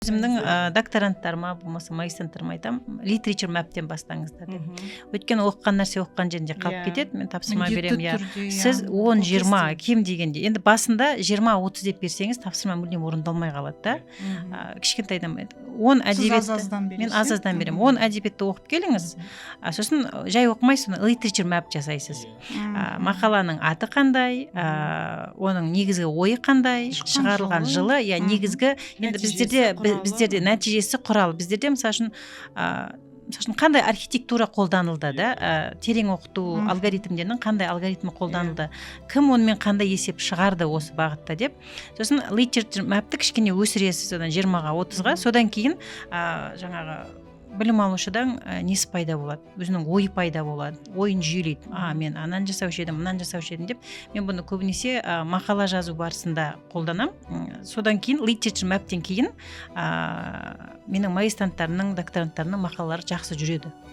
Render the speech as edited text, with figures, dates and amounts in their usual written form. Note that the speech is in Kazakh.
Өзімнің докторанттарыма, болмаса магистранттарыма айтамын: literature map-тен бастаңыздар деп. Өйткені оқыған нәрсе оқыған жерінде қалып кетеді. Мен тапсырма Міндетті беремін, иә. түрде, иә. Сіз 10, Ол 20 кесте. кем дегенде, енді басында 20, 30 деп берсеңіз, тапсырма мүлдем орындалмай қалады да. Кішкентайдан 10 Сіз әдебиетті аз аздан мен бересіз, аз иә? аздан беремін. 10 әдебиетті оқып келіңіз, сосын жай оқымайсыз, оны literature map жасайсыз. Мақаланың аты қандай, оның негізгі ойы қандай, Шыққан шығарылған жылы. жылы, иә, негізгі енді Нәтижесі, біздерде құралы. Біздерде нәтижесі, құрал. Біздерде, мысалы үшін, қандай архитектура қолданылды да, терең оқыту алгоритмдерінің қандай алгоритмі қолданылды, кім онымен қандай есеп шығарды осы бағытта деп. Сосын literature map-ті кішкене өсіресіз, содан 20-ға, 30-ға. Содан кейін жаңағы білім алушыдан несі пайда болады, өзінің ойы пайда болады, ойын жүйелейді: «А, мен ананы жасаушы едім, мынаны жасаушы едім» деп. Мен бұны көбінесе мақала жазу барысында қолданамын. Содан кейін, literature map-тен кейін, менің магистранттарымның, докторанттарымның мақалалары жақсы жүреді.